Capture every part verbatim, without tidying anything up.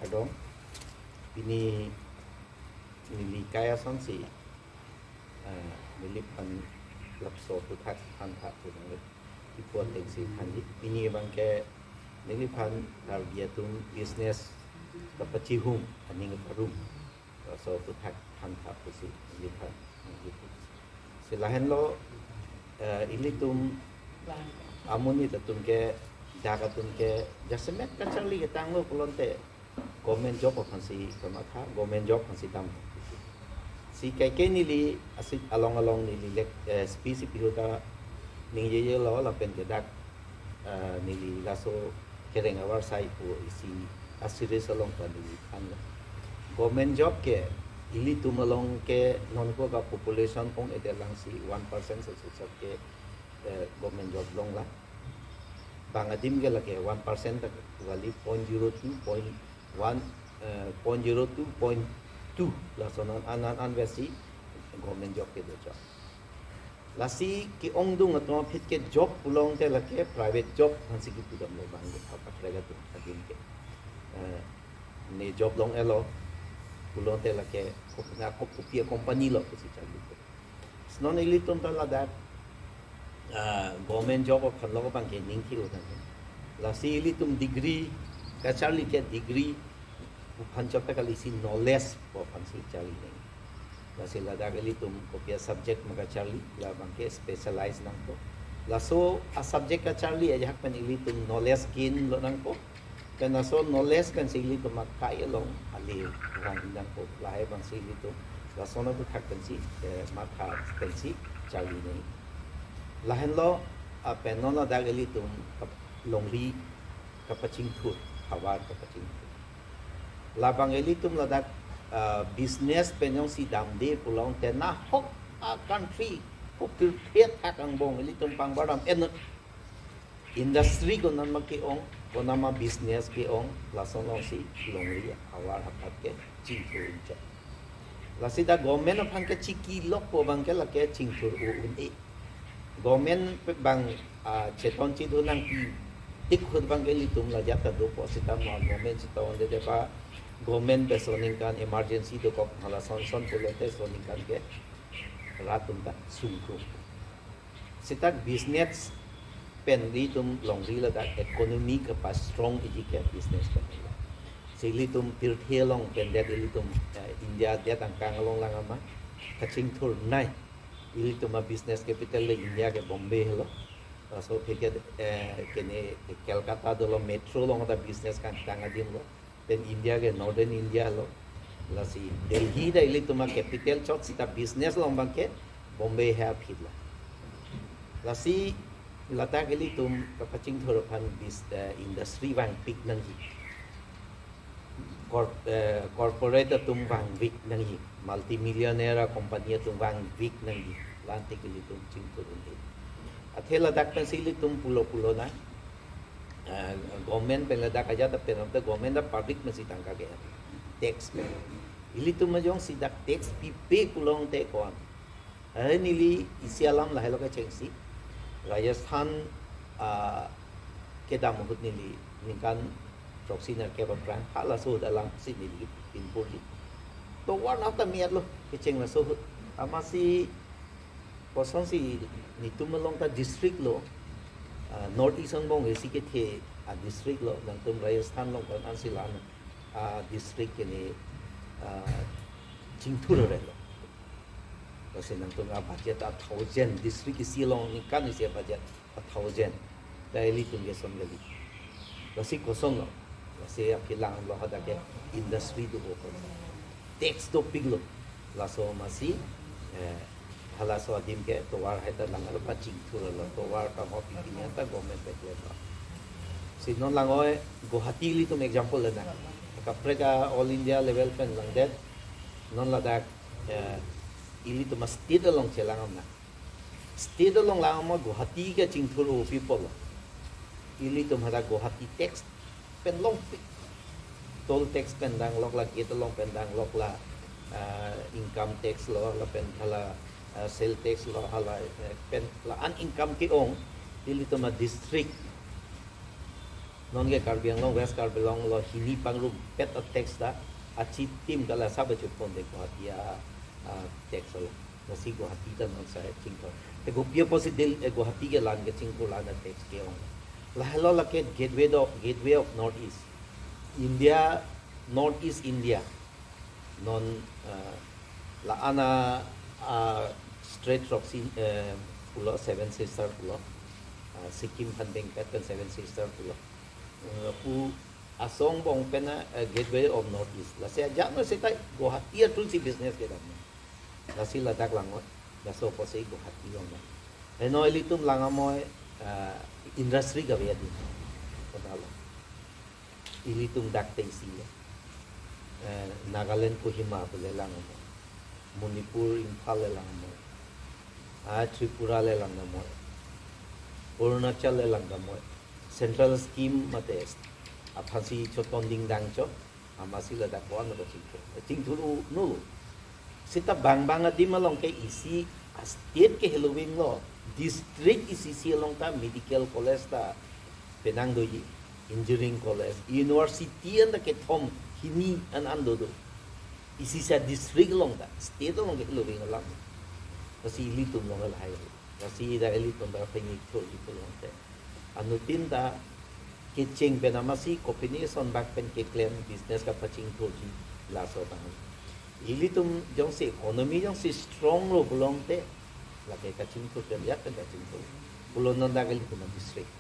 Kardom, pini neli kai asonsi, eh, neliphan lapuson aphuthak than tha pu nang ipu atengsi thanji. Pini abangke neliphan Karbi atum business kapachihum aning kaparum laso aphuthak than tha pusi neliphan nangji. Si lahenlo, eh, ilitum amonit atum ke, dak atum ke jasemet kacharli ketanglo pulote government job aphansi kamatha, government job aphansi dam. Si kaike neli asi along along neli lek, eh, speech pihu ta ningjejelo lapen ke dak, eh, neli laso kereng avarsai pu isi a-series along ta neli thanlo. Government job ke ilitum along ke non ko ka population ong-edet lang si one percent si sosok ke, eh, government job longlo. Bang adim ke lake one percent ta kali, point zero two, point one, eh, point zero two, point two laso non an an an vesi government job ke dochot. Lasi ke-ongdung atum aphi ke job pulote lake private job aphansi kipudamlo bang ke thap kaprek atum adim ke. Eh, ne job long-elo pulote lake kop-, na kop-, kopi a-company lo pusi charli ko. Si non ilitum ta ladak, ah, government job aphan lo abangke ning thi-o tangte. Lasi ilitum degree kacharli ke degree aphan chot ta kali, si knowledge pu aphansi charli nang. Lasi ladak ilitum kopi a-subject ma kacharli, labangke specialize nangpo. Laso a-subject kacharli ajahak pen ilitum knowledge gain lo nangpo. Pen laso knowledge pensi ilitum akai along ale vang nangpo. Lahai abangsi ilitum lason aphuthak pensi, eh, matha pensi charli nang. Lahenlo, ah, pen non ladak ilitum kap-, longri kapachingthur, havar kapachingthur. Labang ilitum ladak, ah, business pen jongsi damde pulote nahok a-country, ko pirthe athak angbong ilitum pangbar dam en. Industry konat ma ke-ong, konat ma business ke-ong, lason alongsi longri havar hapat ke chingthur unchot. Lasi dak government aphan ke chiki lok pu abangke lake chingthur-o un-e. Government pen bang, ah, cheton chidun nangpi tik ahut abangke ilitum la jat ta dopo, seta ma government seta onde-de pa government pen so ningkan emergency dokok hala son son pulote so ningkan ke rat atum ta sungkrung. Seta business pen ilitum longri ladak economy kapa-strong-ji ke business pen lo. Si ilitum pirthe along pen det ilitum, eh, India det angkang along lang ama kachingthurnei. Ilitum a-business capital le India ke Bombay helo. Laso aphi ke, eh, kene Kolkata dolo, metro along ta business kangtang adim lo. Pen India ke Northern India lo. Lasi Delhi ta ilitum a-capital chot, seta business along abangke Bombay he aphi lo. Lasi ladak ilitum kapachingthur aphan bis-, eh, industry vangpik nangji. Corp-, eh, corporate atum vangpik nangji. Multimillionaire company atum vangpik nangji. La-an tik ilitum chingthur un-e. Athe ladak pensi ilitum pulo pulo nang. Eh, government pen ladak ajat pen, government ta public pensi tangka ke-en, tax pen. Ilitum jongsi dak tax pipe pulote ko-an. Eh, neli isi alam lahelo kechengsi. Rajasthan, ah, kedam ahut neli ningkan throksi nerkep aphrang halaso ahut alamsi neli pinpurji. Tovar nat ta me-etlo kecheng laso ahut. Amatsi kosonsi netum along ta district lo, ah, North East angbong isi kethe a-district lo, nangtum Rajasthan along ko-an ansi la-an a-district kene, ah, chingthur relo. Lasi nangtum a-budget a-thousand, district isi along ningkan isi a-budget a-thousand. Ta ilitum ke son kali. Lasi kosonlo. Lasi aphi langlo hadak ke industry dopo. Tax dopiklo. Laso amatsi, eh, halaso adim ke tovar hai ta langlo, pachingthurlo. Tovar kamo pipini anta government pen klemlo. Si non lang-oi Guwahati ilitum example le nang. Kaprek a-all India level pen langdet. Non ladak, eh, ilitum a-state along chelang-am nang. State along lang ama Guwahati kachingthur-o people lo. Ilitum hadak Guwahati tax pen longpik. Toll tax pen danglok la, gate along pen danglok la, ah, income tax lo, lapen hala, ah, sale tax lo, hala, eh, pen la-an income ke-ong, ilitum a-district Non ke Karbi Anglong, West Karbi Anglong along hini pangrumpet a-tax ta achitim kala sab chepon de Guwahati a, a, tax along. Lasi Guwahati ta non sai chingthur. Te kopi apotsi Del-, eh, Guwahati ke la-an kachingthur, la-an a-tax ke-ong. Lahelo lake gateway of, gateway of North East. India, North East India. Non, eh, la-an a, a, Strait of Sin, eh, pulo, Seven Sister pulo. Ah, Sikkim aphan dengpet pen Seven Sister pulo. Eh, pu asong angbong pen a, eh, gateway of North East. Lasi ajat no seta Guwahati atum si business kedam. Lasi ladak langot, laso apotsi Guwahati long. Eno ilitum lang amoi, eh, industry kave adim. Kota lo. Ilitum dak tengsi ya. Eh, Nagaland Kohima pu le lang amoi. Manipur Imphal le lang amoi. Ah, Tripura le lang amoi. Arunachal le lang amoi. Central scheme mate aphansi chotong dingdang cho. Amatsi ladak ko-an lo chingthur. Chingthur u nulu. Seta bang bang adim along ke isi a-state ke heloving lo. District isi isi along ta medical college ta penang doji, engineering college, university an ta kethom hini an an dodo. Isi isi a-district along ta, state along ke heloving alam. Lasi ilitum along lahai. Lasi dak ilitum ta pengik thurji pulote, anuttin ta kecheng pen amatsi kopine ason bak pen keklem business kapachingthurji laso tang. Ilitum jongsi economy jongsi strong lo pulote, lake kachingthur pen ya pen kachingthur. Pulo non dak ilitum a-district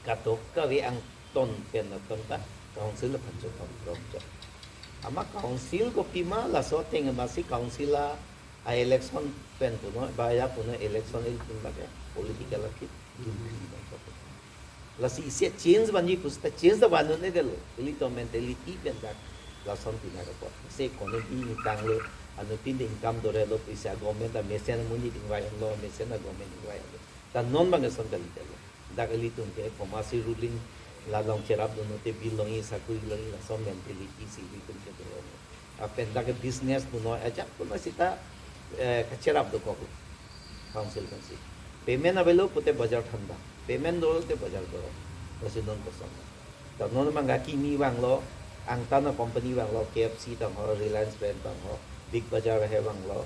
kadokave angton pen aton ta council aphan chotong rong chot. Amat council kopima laso ateng amatsi council a, a-election pen punoi, ba ya punoi election ilitum lake political akit. Lasi isi change vanji pusita change ta van un-edetlo. Ilitum mentality pen dak lason pina kapot. Se kono di ni tanglo, anuttin de income dorelo, pisa government ta mesen amonit ingvai lo, mesen a-government ingvai lo. Ta non bang ason kalidetlo. Dak ilitum ke komatsi ruling la along cherapdun-un te bill longji, sakuri longji, lason mentality si ilitum ke dorong. Lapen dak ke business punoi, ajat punoi seta, eh, kacherap dokok council pensi. Payment avelo pute bazar thanda. Payment dolo te bazar dolo. Lasi non kosong. Ta non mangga kimi vanglo, angtan a-company vanglo, K F C tang ho, Reliance Brand tang ho, Big Bazaar he vanglo,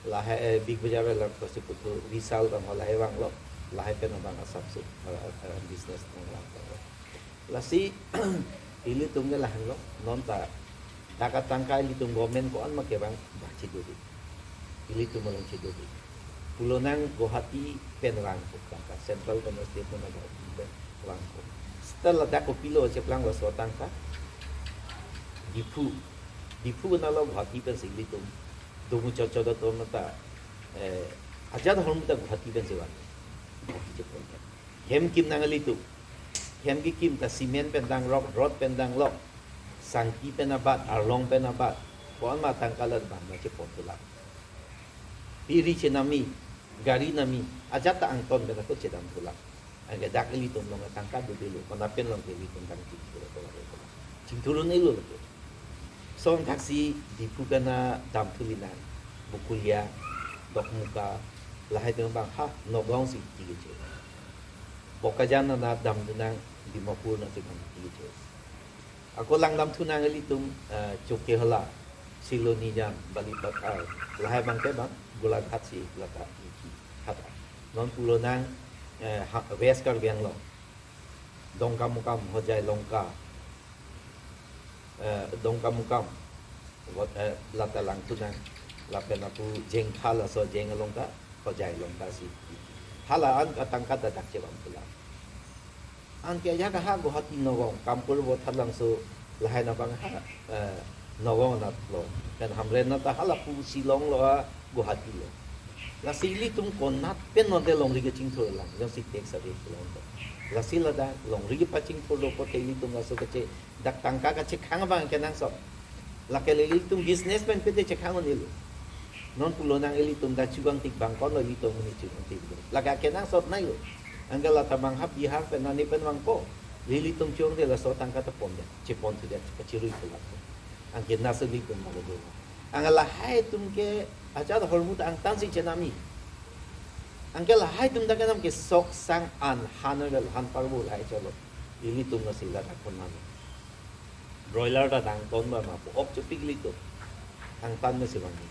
lahai, eh, Big Bazaar vanglo, lasi puthot Vishal tang ho, lahai vanglo, lahai pen abang asap si, eh, eh, business nang lang tanglo. Lasi ilitum ke lahenlo, non ta dak atangka ilitum government ko-an ma kevang, ba chedode. Ilitum along chedode. Pulo nang Guwahati pen vangpo tangka, central pen state pen Guwahati pen vangpo. Seta ladak kopilo cheplanglo laso atangka? Diphu. Diphu nalo Guwahati pensi ilitum domu chot chot atum ta, eh, ajat ahormu ta Guwahati pensi vang. Guwahati chepon. Hem kim nang ilitum. Hem kekim ta cement pen dangrok, rod pen dangrok, sangti pen abat, arlong pen abat. Ko-an ma tangka la bang ma chepon thulang. Piri chenami, gari nami, ajat ta angton pen ako chedam thulang. Anke dak ilitum along tangka dodelo, kona pen along ke ilitum tang chingthur ko lake ko. Chingthur un-elo lake. Song thaksi Diphu kana dam thuli nang, Bokolia, Dokmoka, lahai atum bang ha Nagaon si tikeche. Bokajan na damdun nang, Dimapur na si bang tikeche. Ako langdam thunang ilitum, eh, Chokihola, Silonijan, Balipathar, lahai bang ke bang Golaghat si lata iki hata. Non pulo nang, eh, ha, West Karbi Anglong, Dongkamukam, Hojai Longka, eh, Dongkamukam, vot, eh, lata lang thunang, lapen apu Jengtha laso Jeng along ta, Hojai along ta si iki. Hala an katangka dadak chevang thulang. Anke ajak ha Guwahati Nagaon, Kampur Bothalangso lahai na bang ha, eh, Nagaon anat lo. Pen Hamren anat ta halapu Shillong lo ha Guwahati lo. Lasi ilitum konat pen non te longri kachingthur lang, jongsi tax ave pulote. Lasi ladak longri kepachingthur do pote ilitum laso kache dak tangka kachekhang abang kenangsot. Lake le ilitum business pen pete chekhang un-elo. Non pulo nang ilitum dak chubang tik bang konlo ilitum ni chubang tik. Lake kenangsot nai lo. Anke lata bang ha Bihar pen nani pen vangpo. Ilitum chong de laso tangka ta pon de. Chepon thu de kachirui pulak. Anke nasi ilitum malu do. Anke lahai atum ke ajat ahormu ta angtan si chenami. Anke lahai atum ta kenam ke sok sang an han avel han parvo lahai cholo. Ilitum lasi ladak konat lo. Broiler ta dang ton ba ma pu ok chopik ilitum. Angtan pensi vangji.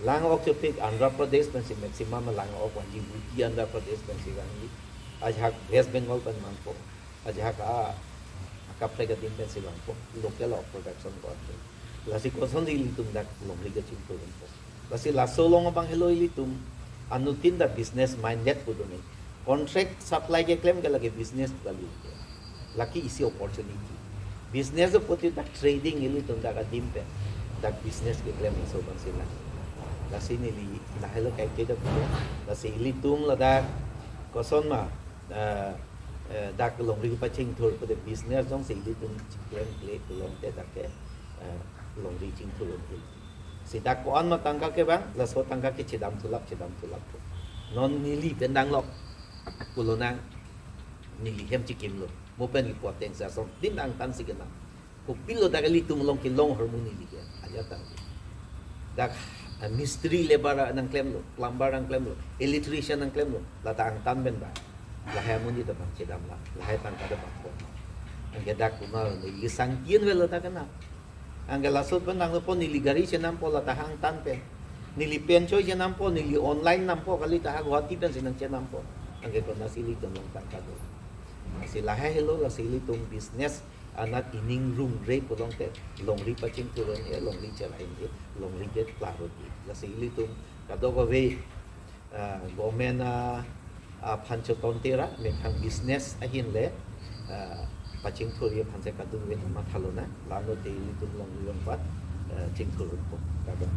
Lang ok chopik Andhra Pradesh pensi maximum lang ok vangji, U P Andhra Pradesh pensi vangji. Ajahak West Bengal pen vangpo. Ajahak a, akaprek adim pensi vangpo. Local ok production ko ate. Lasi kosonsi ilitum dak longri kachingthur unpo. Lasi laso along abang helo ilitum anuttin ta business minded pu do ne. Contract supply keklem ke lake business kali ke. Lake isi opportunity. Business apot dak trading ilitum dak adim pen. Dak business keklem laso abang sila. Lasi neli lahelo kaike dak pulo. Lasi ilitum ladak koson ma, eh, eh, dak longri pachingthur pu de business jongsi ilitum chingklem kle pulote dak ke, eh, longri chingthur unpo. Si dak ko-an ma tangka kevang, laso tangka ke chedam thulap, chedam thulap po. Non neli pen dang lok. Pulo nang neli hem chikimlo. Mo pen ki poteng sa som din angtan si kenam. Kopilo dak ilitum along kelong ahormu neli ke. Aja tang. Dak, ah, mistri labour nangklemlo, plumber nangklemlo, electrician nangklemlo. Lata angtan pen ba. Lahai amonit ta bang chedam la. Lahai tangka ta bang ko. Anke dak konat lo neli sangkin velo dak kenam. Anke laso pen nangpo neli gari chenampo lata angtan pen. Neli pen choi chenampo, neli online nampo kali ta ha Guwahati pensi nangchenampo. Anke konatsi ilitum along tangka do. Lasi lahai helo lasi ilitum business anat ining rungre pulote longri pachingthur un-e, longri cherai un-e, longri ke klar un-e. Lasi ilitum kadokave, ah, government, ah, aphan choton tera, methang business ahin le, ah, pachingthurji aphan si kadokave ta matha lonang, la-anlo te ilitum longri longpat, ah, chingthur unpo. Kadok.